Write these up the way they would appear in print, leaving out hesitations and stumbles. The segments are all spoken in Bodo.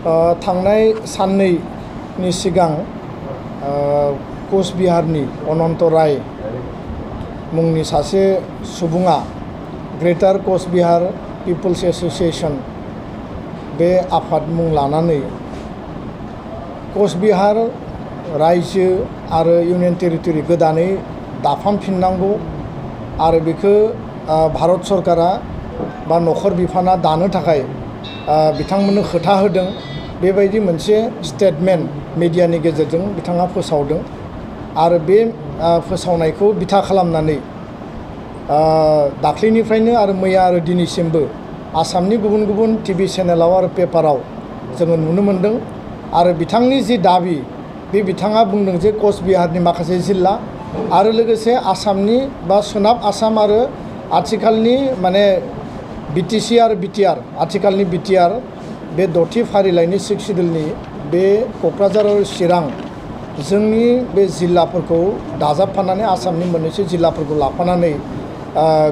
थांनाय साननैनि सिगां कचबिहारनि अनंत राय मुंनि सासे सुबुङा ग्रेटार कचबिहार पिपल्स एसोसिएशन बे आफाद मुं लानानै कचबिहार रायजो आरो इउनियन टेरिटरि गोदानै दाफामफिननांगौ आरो बेखौ भारत सरकारा बा नखर बिफाना दानो थाखाय बिथांमोननो खोथा होदों। बेबायदि मोनसे स्टेटमेन्ट मिडियानि गेजेरजों बिथाङा फोसावदों आरो बे फोसावनायखौ बिथा खालामनानै दाख्लैनिफ्रायनो आरो मैया आरो दिनैसिमबो आसामनि गुबुन गुबुन टिभि चेनेलाव आरो पेपाराव जोङो नुनो मोन्दों आरो बिथांनि जि दाबि बे बिथाङा बुंदों जे कचबिहारनि माखासे जिल्ला आरो लोगोसे आसामनि बा सोनाब आसाम आरो आथिखालनि माने बिटिसि आरो बिटिआर आथिखालनि बिटिआर बे द'थि फारिलाइनि 6 सिडिउलनि बे क'क्राझार आरो चिरां जोंनि बे जिल्लाफोरखौ दाजाबफानानै आसामनि मोननैसो जिल्लाफोरखौ लाफानानै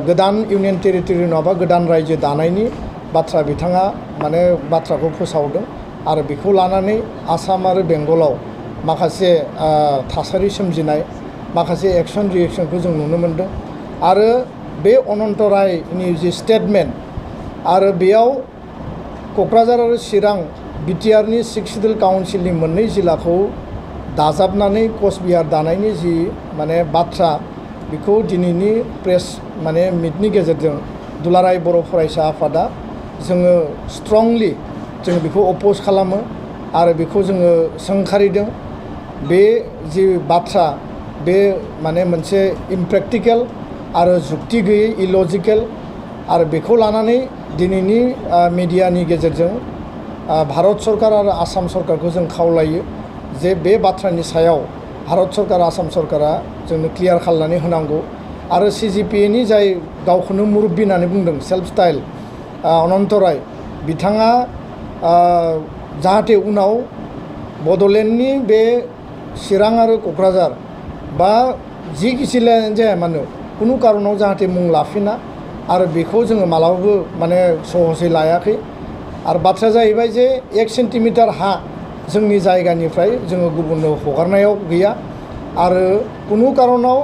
गोदान इउनियन टेरिटरि नङाबा गोदान रायजो दानायनि बाथ्रा बिथाङा माने बाथ्राखौ फोसावदों आरो बेखौ लानानै आसाम आरो बेंगलाव माखासे थासारि सोमजिनाय माखासे एक्सन रिएक्सनखौ जों नुनो मोन्दों आरो बे अनंत रायनि जि स्टेटमेन्ट आरो बेयाव क'क्राझार आरो चिरां बिटिआरनि 6 सिडिउल काउन्सिलनि मोननै जिल्लाखौ दाजाबनानै कचबिहार दानायनि जि माने बाथ्रा बेखौ दिनैनि प्रेस माने मिटनि गेजेरजों दुलाराय बर' फरायसा आफादा जोङो स्ट्रंलि जों बेखौ अपोज खालामो आरो बेखौ जोङो सोंखारिदों। बे जि बाथ्रा बे माने मोनसे इमप्रेक्टिकेल आरो जुक्ति गैयै इलजिकेल आरो बेखौ लानानै दिनैनि मिडियानि गेजेरजों भारत सरकार आरो आसाम सरकारखौ जों खावलायो जे बे बाथ्रानि सायाव भारत सरकार आसाम सरकारा जोंनो क्लियार खालामनानै होनांगौ आरो CGPAनि जाय गावखौनो मुरब्बी होननानै बुंदों सेल्फ स्टाइल अनंत राय बिथाङा जाहाथे उनाव बड'लेण्डनि बे चिरां आरो क'क्राझार बा जिखि जिल्लायानो जाया मानो कुनु कारनाव जाहाथे मुं लाफिना आरो बेखौ जोङो मालाबाबो माने सहसै लायाखै आरो बाथ्राया जाहैबाय जे 1 सेन्टिमिटार हा जोंनि जायगानिफ्राय जोङो गुबुननो हगारनायाव गैया आरो कुनु कारनाव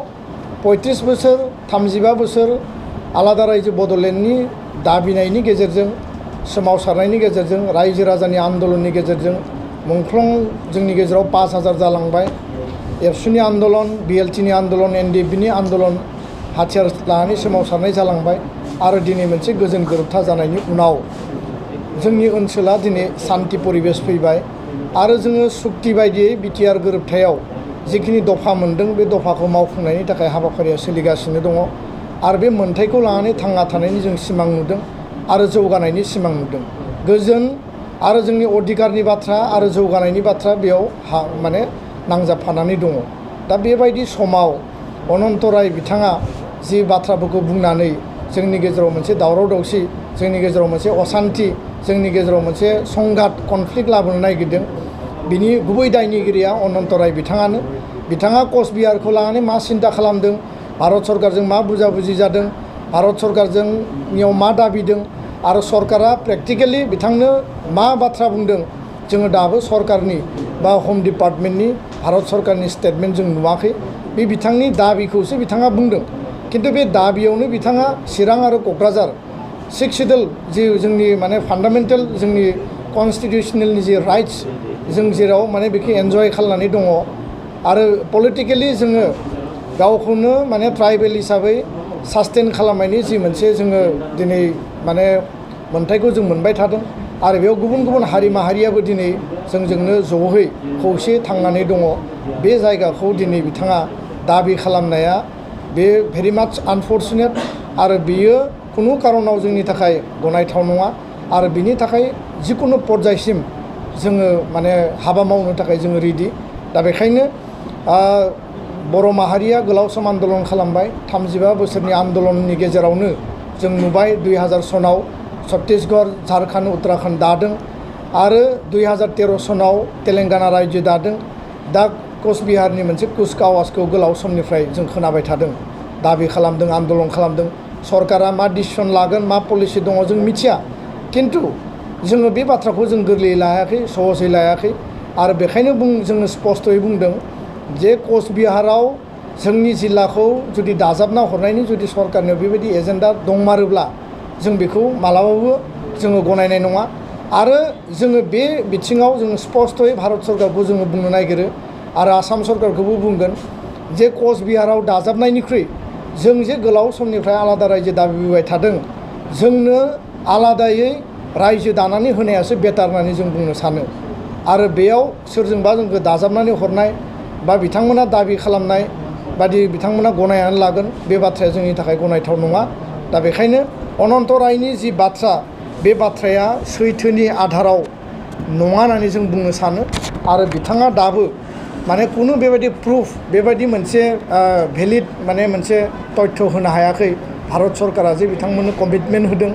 35 बोसोर 35 बोसोर आलादा रायजो बड'लेण्डनि दाबिनायनि गेजेरजों सोमावसारनायनि गेजेरजों रायजो राजानि आन्दलननि गेजेरजों मुंख्लं जोंनि गेजेराव 5000 जालांबाय। एबसुनि आन्दलन BLTनि आन्दलन NDFBनि आन्दलन हाथियार लानानै सोमावसारनाय जालांबाय आरो दिनै मोनसे गोजोन गोरोबथा जानायनि उनाव जोंनि ओनसोला दिनै सान्ति परिबेश फैबाय आरो जोङो सुक्ति बायदियै बिटिआर गोरोबथायाव जिखिनि दफा मोनदों बे दफाखौ मावफुंनायनि थाखाय हाबाफारिया सोलिगासिनो दङ आरो बे मोन्थायखौ लानानै थांना थानायनि जों सिमां नुदों आरो जौगानायनि सिमां नुदों। गोजोन आरो जोंनि अधिकारनि बाथ्रा आरो जौगानायनि बाथ्रा बेयाव माने नांजाबफानानै दङ। दा बेबायदि समाव अनंत राय बिथाङा जि बाथ्राफोरखौ बुंनानै जोंनि गेजेराव मोनसे दावराव दावसि जोंनि गेजेराव मोनसे असान्थि जोंनि गेजेराव मोनसे संघात कनफ्लिक्ट लाबोनो नागिरदों बिनि गुबै दायनिगिरिया अनंत राय बिथाङानो। बिथाङा कचबिहारखौ लानानै मा सिन्था खालामदों भारत सरकारजों मा बुजाबुजि जादों भारत सरकारजोंनियाव मा दाबिदों आरो सरकारा प्रेक्टिकेलि बिथांनो मा बाथ्रा बुंदों जोङो दाबो सरकारनि बा हम डिपार्टमेन्टनि भारत सरकारनि स्टेटमेन्ट जों नुवाखै। बे बिथांनि दाबिखौसो बिथाङा बुंदों किन्तु बे दाबियावनो बिथाङा चिरां आरो क'क्राझार 6 सिडिउल जि जोंनि माने फान्डामेन्टेल जोंनि कनस्टिटिउसनेलनि जि राइट्स जों जेराव माने बेखौ एन्जय खालामनानै दङ आरो पलिटिकेलि जोङो गावखौनो माने ट्राइबेल हिसाबै सास्टेन खालामनायनि जि मोनसे जोङो दिनै माने मोन्थायखौ जों मोनबाय थादों आरो बेयाव गुबुन गुबुन हारि माहारियाबो दिनै जोंजोंनो ज'है खौसे थांनानै दङ। बे जायगाखौ दिनै बिथाङा दाबि खालामनाया बे भेरि माच आनफर्चुनेट आरो बियो कुनु कारनाव जोंनि थाखाय गनायथाव नङा आरो बिनि थाखाय जिकुनु पर्यायसिम जोङो माने हाबा मावनो थाखाय जोङो रेडि। दा बेखायनो बर' माहारिया गोलाव सम आन्दलन खालामबाय 35 बोसोरनि आन्दलननि गेजेरावनो जों नुबाय 2000 सनाव छत्तीसगढ़ झारखंड उत्तराखंड दादों आरो 2013 सनाव तेलेंगाना रायजो दादों। दा कचबिहारनि मोनसे कुचकावाजखौ गोलाव समनिफ्राय जों खोनाबाय थादों दाबि खालामदों आन्दलन खालामदों सरकारा मा डिसिसन लागोन मा पलिसि दङ जों मिथिया किन्तु जोङो बे बाथ्राखौ जों गोरलैयै लायाखै सहसै लायाखै आरो बेखायनो जोङो स्पष्टयै बुंदों जे कचबिहाराव जोंनि जिल्लाखौ जुदि दाजाबना हरनायनि जुदि सरकारनियाव बेबायदि एजेन्डा दंमारोब्ला जों बेखौ मालाबाबो जोङो गनायनाय नङा आरो जोङो बे बिथिङाव जोङो स्पष्टयै भारत सरकारखौ जोङो बुंनो नागिरो आरो आसाम सरकारखौबो बुंगोन जे कचबिहाराव दाजाबनायनिख्रुइ जों जे गोलाव समनिफ्राय आलादा रायजो दाबिबोबाय थादों जोंनो आलादायै रायजो दानानै होनायासो बेटार होननानै जों बुंनो सानो आरो बेयाव सोरजोंबा जोंखौ दाजाबनानै हरनाय बा बिथांमोना दाबि खालामनाय बादि बिथांमोना गनायनानै लागोन बे बाथ्राया जोंनि थाखाय गनायथाव नङा दा बेखायनो अनन्त रायनि जि बाथ्रा बे बाथ्राया सैथोनि आधाराव नङा होननानै जों बुंनो सानो आरो बिथाङा दाबो माने खुनु बेबायदि प्रुफ बेबायदि मोनसे भेलिड माने मोनसे तथ्य होनो हायाखै भारत सरकारा जे बिथांमोननो कमिटमेन्ट होदों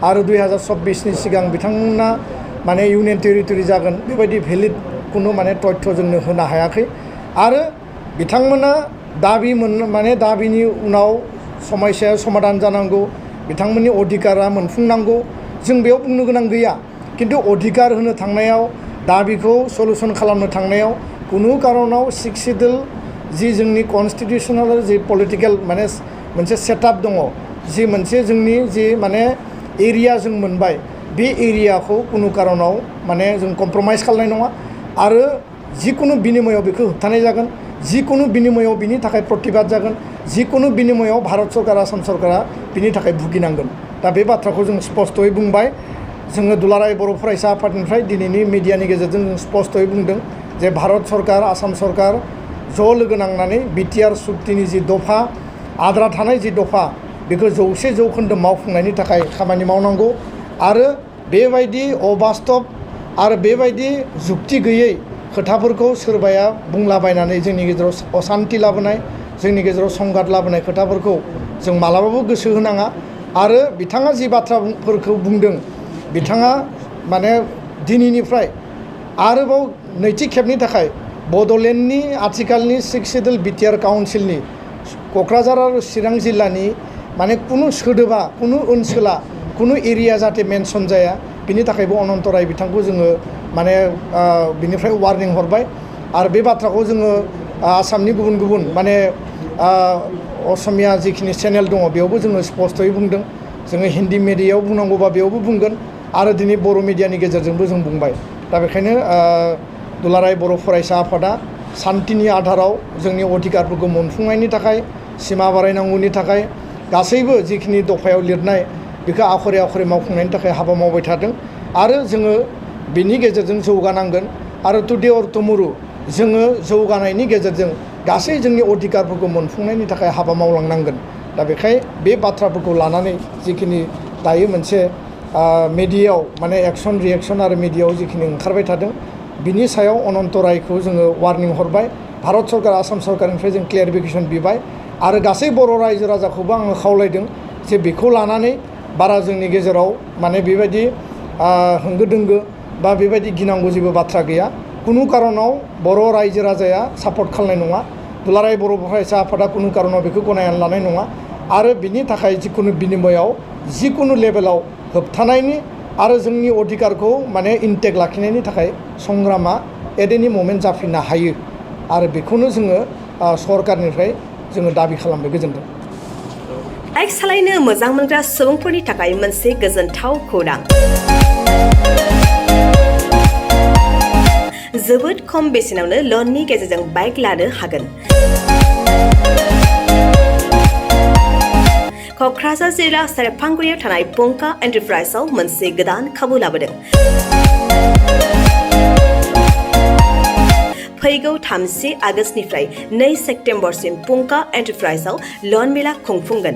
आरो 2026नि सिगां बिथांमोना माने इउनियन टेरिटरि जागोन बेबायदि भेलिड खुनु माने तथ्य जोंनो होनो हायाखै आरो बिथांमोना माने दाबिनि उनाव समस्याया समाधान जानांगौ बिथांमोननि अधिकारा मोनफुंनांगौ जों बेयाव बुंनो गोनां गैया किन्तु अधिकार होनो थांनायाव दाबिखौ सलुसन खालामनो थांनायाव खुनु कारनाव सिक्स सिडुल जि जोंनि कनस्टिटिउसनेल जि पलिटिकेल माने मोनसे सेटआप दङ जि मोनसे जोंनि जि माने एरिया जों मोनबाय बे एरियाखौ खुनु कारनाव माने जों कमप्रमाइज खालामनाय नङा आरो जिकुनु बिनिमयाव बेखौ होबथानाय जागोन जिकुनु बिनिमयाव बिनि थाखाय प्रतिबाद जागोन जिकुनु बिनिमयाव भारत सरकार आसाम सरकारा बिनि थाखाय भुगिनांगोन दा बे बाथ्राखौ जों स्पष्टयै बुंबाय जोङो दुलाराय बर' फरायसा आफादनिफ्राय दिनैनि मिडियानि गेजेरजों जों स्पष्टयै बुंदों जे भारत सरकार आसाम सरकार ज' लोगो नांनानै बिटिआर सुक्तिनि जि दफा आद्रा थानाय जि दफा बेखौ 100% मावफुंनायनि थाखाय खामानि मावनांगौ आरो बेबायदि अबास्तब आरो बेबायदि जुक्ति गैयै खोथाफोरखौ सोरबाया बुंलाबायनानै जोंनि गेजेराव असान्ति लाबोनाय जोंनि गेजेराव संघात लाबोनाय खोथाफोरखौ जों मालाबाबो गोसो होनाङा आरो बिथाङा जि बाथ्राफोरखौ बुंदों बिथाङा माने दिनैनिफ्राय आरोबाव नैथि खेबनि थाखाय बड'लेण्डनि आथिखालनि सिक्स सिडुल बिटिआर काउन्सिलनि क'क्राझार आरो चिरां जिल्लानि माने कुनु सोदोबा कुनु ओनसोला कुनु एरिया जाहाथे मेनसन जाया बिनि थाखायबो अनन्त राय बिथांखौ जोङो माने बिनिफ्राय वार्निं हरबाय आरो बे बाथ्राखौ जोङो आसामनि गुबुन गुबुन माने असमिया जिखिनि चेनेल दङ बेयावबो जोङो स्पष्टयै बुंदों जोङो हिन्दी मिडियायाव बुंनांगौबा बेयावबो बुंगोन आरो दिनै बर' मिडियानि गेजेरजोंबो जों बुंबाय दा बेखायनो दुलाराय बर' फरायसा आफादा सान्तिनि आधाराव जोंनि अधिकारफोरखौ मोनफुंनायनि थाखाय सिमा बारायनांगौनि थाखाय गासैबो जिखिनि दफायाव लिरनाय बेखौ आखरे आखरे मावफुंनायनि थाखाय हाबा मावबाय थादों आरो जोङो बिनि गेजेरजों जौगानांगोन आरो टुडे अर टुमरो जोङो जौगानायनि गेजेरजों गासै जोंनि अधिकारफोरखौ मोनफुंनायनि थाखाय हाबा मावलांनांगोन दा बेखाय बे बाथ्राफोरखौ लानानै जिखिनि दायो मोनसे मिडियायाव माने एक्सन रिएक्सन आरो मिडियायाव जिखिनि ओंखारबाय थादों बिनि सायाव अनन्त रायखौ जोङो वार्निं हरबाय भारत सरकार आसाम सरकारनिफ्राय जों क्लियारिफिकेसन बिबाय आरो गासै बर' रायजो राजाखौबो आङो खावलायदों जे बेखौ लानानै बारा जोंनि गेजेराव माने बेबायदि होंगो दोंगो बा बेबायदि गिनांगौ जेबो बाथ्रा गैया कुनु कारनाव बर' रायजो राजाया सापर्ट खालामनाय नङा दुलाराय बर' फरायसा आफादा कुनु कारनाव बेखौ गनायनानै लानाय नङा आरो बिनि थाखाय जिकुनु बिनिमयाव जिकुनु लेभेलाव होबथानायनि आरो जोंनि अधिकारखौ माने इनटेक्ट लाखिनायनि थाखाय संग्रामा एट एनि मोमेन्ट जाफिननो हायो आरो बेखौनो जोङो सरकारनिफ्राय जोङो दाबि खालामबाय गोजोन्थों। बाइक सालायनो मोजां मोनग्रा सुबुंफोरनि थाखाय मोनसे गोजोनथाव खौरां। जोबोद खम बेसेनावनो लननि गेजेरजों बाइक लानो हागोन। क'क्राझार जिल्ला सेरफांगुरियाव थानाय पंका एन्टारप्राइजआव मोनसे गोदान खाबु लाबोदों। फैगौ 30 आगस्तनिफ्राय 2 सेप्तेम्बरसिम पंका एन्टारप्राइजआव लन मेला खुंफुंगोन।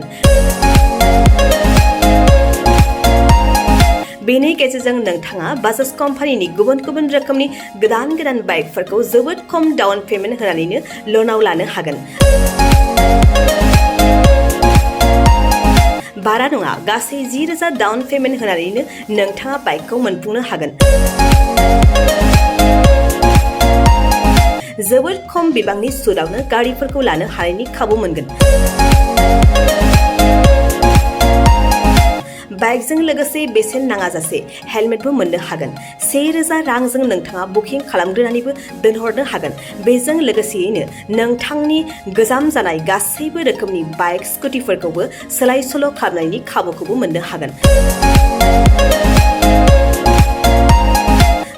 बेनि गेजेरजों नोंथाङा बाजाज कम्पानिनि गुबुन गुबुन रोखोमनि गोदान बाइकफोरखौ जोबोद खम डाउन पेमेन्ट होनानैनो लनाव लानो हागोन। बारा नङा, गासै 10,000 डाउन पेमेन्ट होनानैनो नोंथाङा बाइकखौ मोनफुंनो हागोन। जोबोद खम बिबांनि सुदआवनो गारिफोरखौ लानो हानायनि खाबु मोनगोन। बाइकजों लोगोसे बेसेन नाङाजासे हेलमेटबो मोननो हागोन। 1000 रांजों नोंथाङा बुकिं खालामग्रोनानैबो दोनहरनो हागोन। बेजों लोगोसेयैनो नोंथांनि गोजाम जानाय गासैबो रोखोमनि बाइक स्कुटिफोरखौबो सोलाय सोल' खालामनायनि खाबुखौबो मोननो हागोन।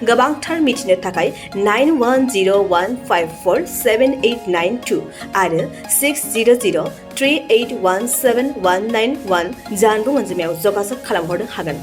गोबांथार मिथिनो थाखाय 9101547892 आरो 6003817191 जानबुं अनजिमायाव जगाजग खालामहरनो हागोन।